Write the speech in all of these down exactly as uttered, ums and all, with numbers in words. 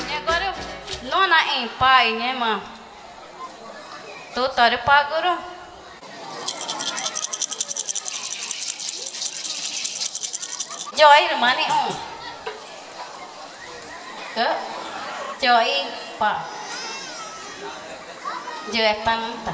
Ngẽma rü nonaxẽẽxü̃ paxi ngẽma. Tutorü paguru. Yorü rü marü nixũ. Yorü pa. Yorü pa nta.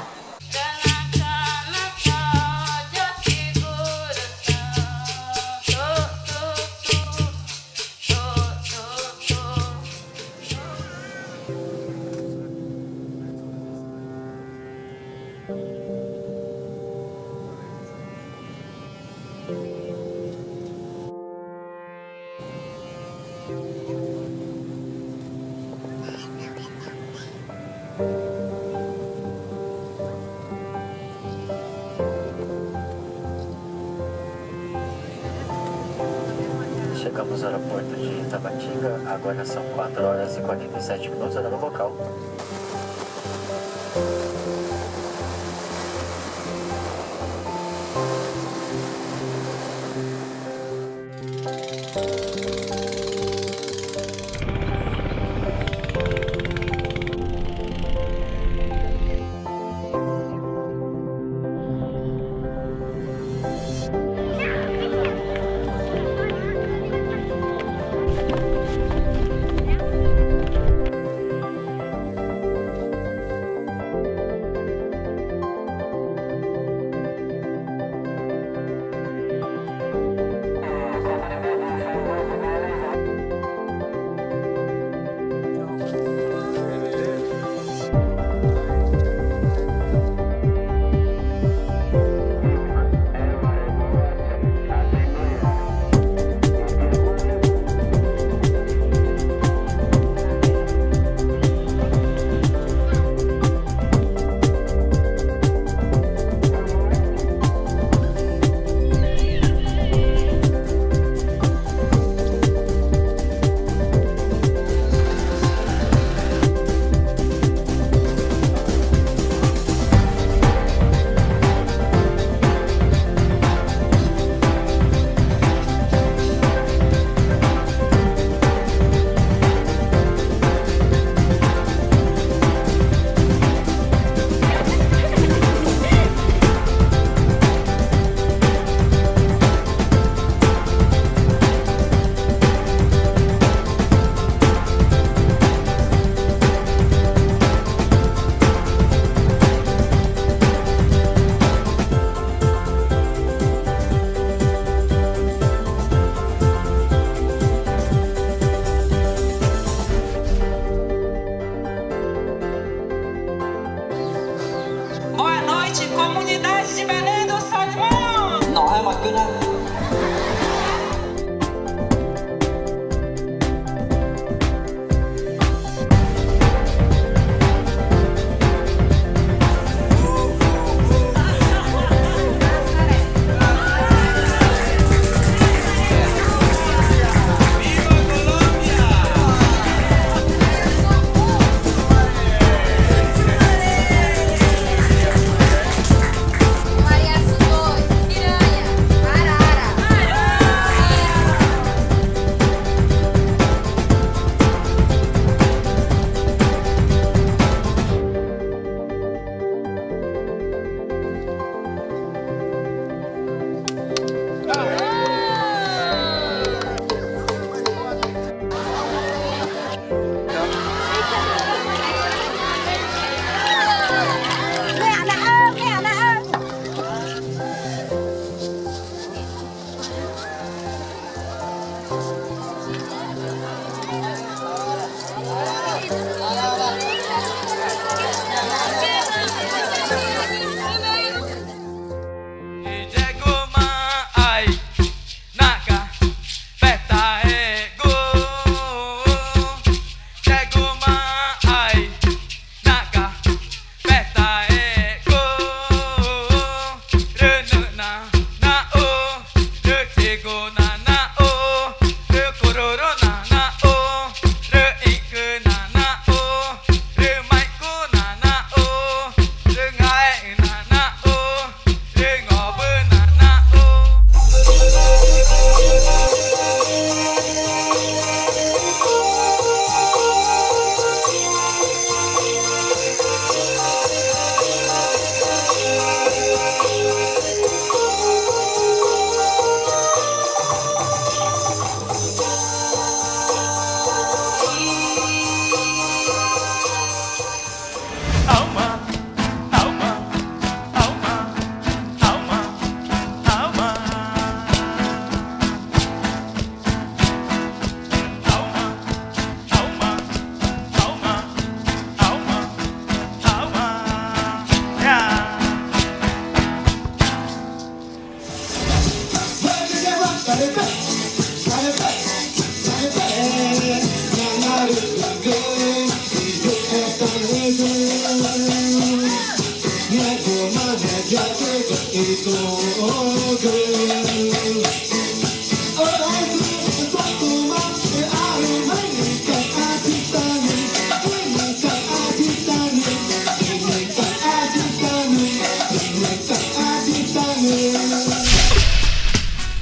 Chegamos ao aeroporto de Tabatinga, agora são quatro horas e quarenta e sete minutos, hora local.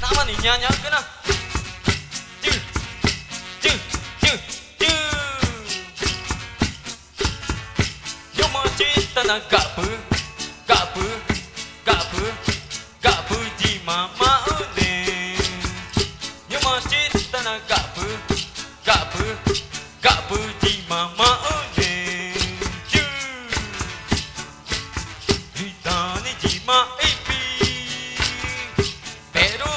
Namaã ni nhaã nhaãcü na. Chü, chü, chü, chü. Ñu̱xma chitana gapü, gapü, gapü, gapü yima maxü̃ne. Ñu̱xma chitana gapü, gapü, gapü yima maxü̃ne. Chü. Rü tani yima ipi. Peru,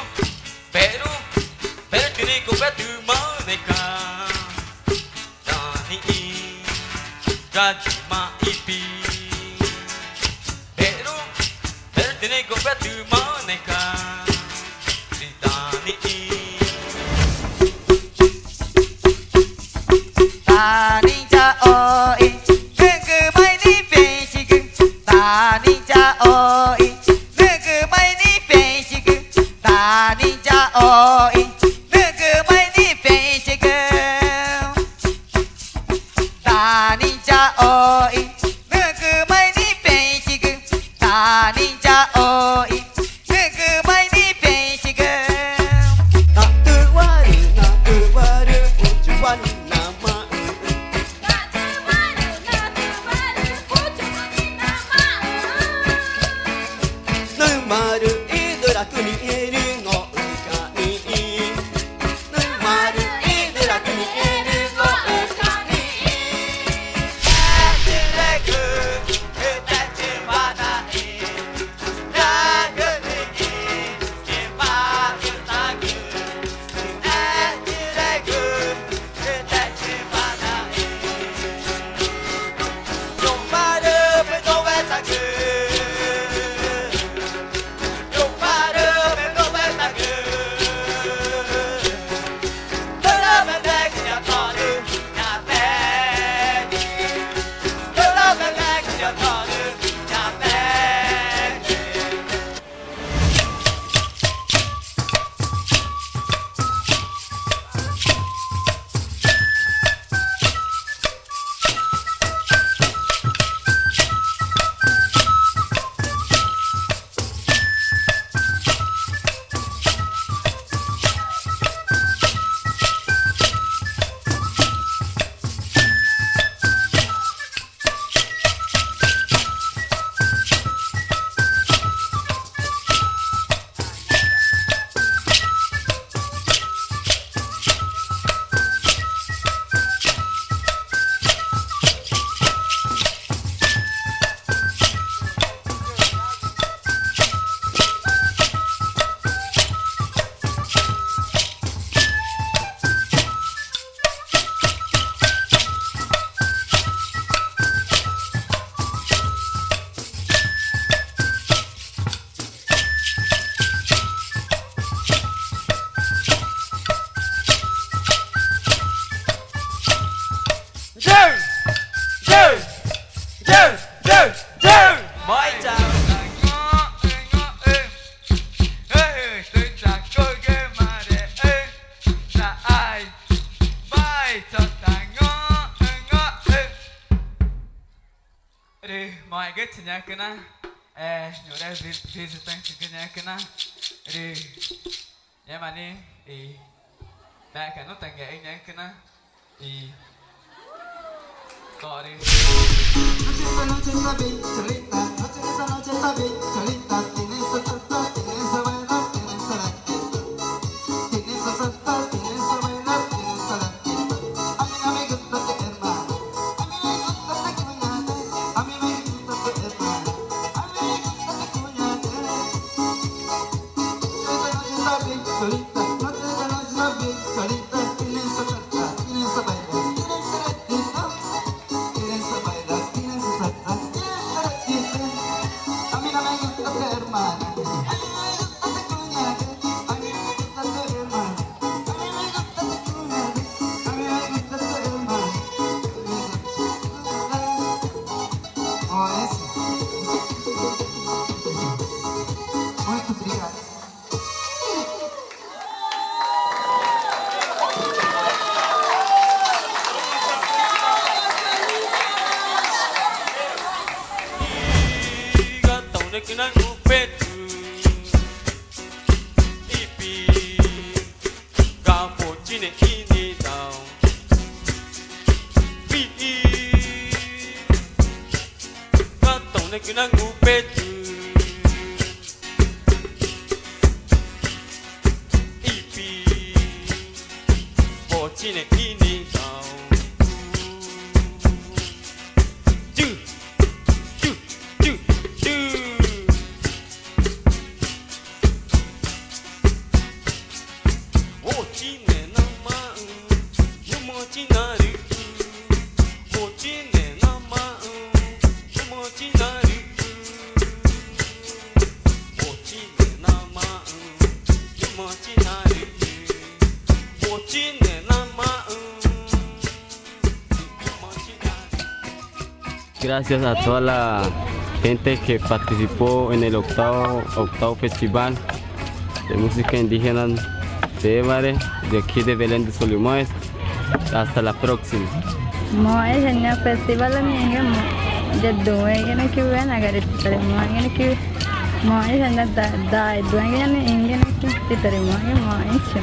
peru, peru tüxü̃ nixĩ i cupetü maxü̃neca̱x. Tani i ga yima ipi. Peru, peru tüxü̃ nixĩ i cupetü maxü̃neca̱x. Rü tani i. Tani ya oxi, nügüma i nipexü̃gü. Tani ya oxi, nügüma i nipexü̃gü. Tani ya oxi, nügüma i nipexü̃gü. Tani ya oxi, nügüma i nipexü̃gü. Tani ya oxi, nügüma i nipexü̃gü. Natüxwa̱xerü, natüxwa̱xerü, puchuwa namaxü̃xü̃. Nüxü̃ marü ídüracu nixĩ erü ngoxü̃ca̱x nixĩ. Nüxü̃ marü ídüracu nixĩ erü ngoxü̃ca̱x nixĩ. Echüregü, rü techüwa naxĩ. Rü moxẽgüxü̃ nhaãcü na, e, ñuxre vi-, visitantegü nhaãcü na, rü ngẽma nixĩ i meãcü nu ta ngexü̃ nhaãcü na, i torü. Nangupetü ipi, wotchine inigau. Tü, tü, tü, tü. Wotchine namaxü, ñu̱xma chi narüxü. Wotchine namaxü, ñu̱xma chi narüxü. Wotchine namaxü, ñu̱xma chi narüxü. Wotchine namaxü, ñu̱xma chi narüxü. Gracias a toda la gente que participó en el octavo, octavo Festival de Música Indígena de Ébare, de aquí de Belén de Solimoes. Hasta la próxima. Moxẽ, ña festival nixĩ ga moxẽ, ya duü̃xẽgü ga, nagarüti tarümoxẽ ga, moxẽ, ña da, da duü̃xẽgü ga nixĩ ga, tütare moxẽ, moxẽ.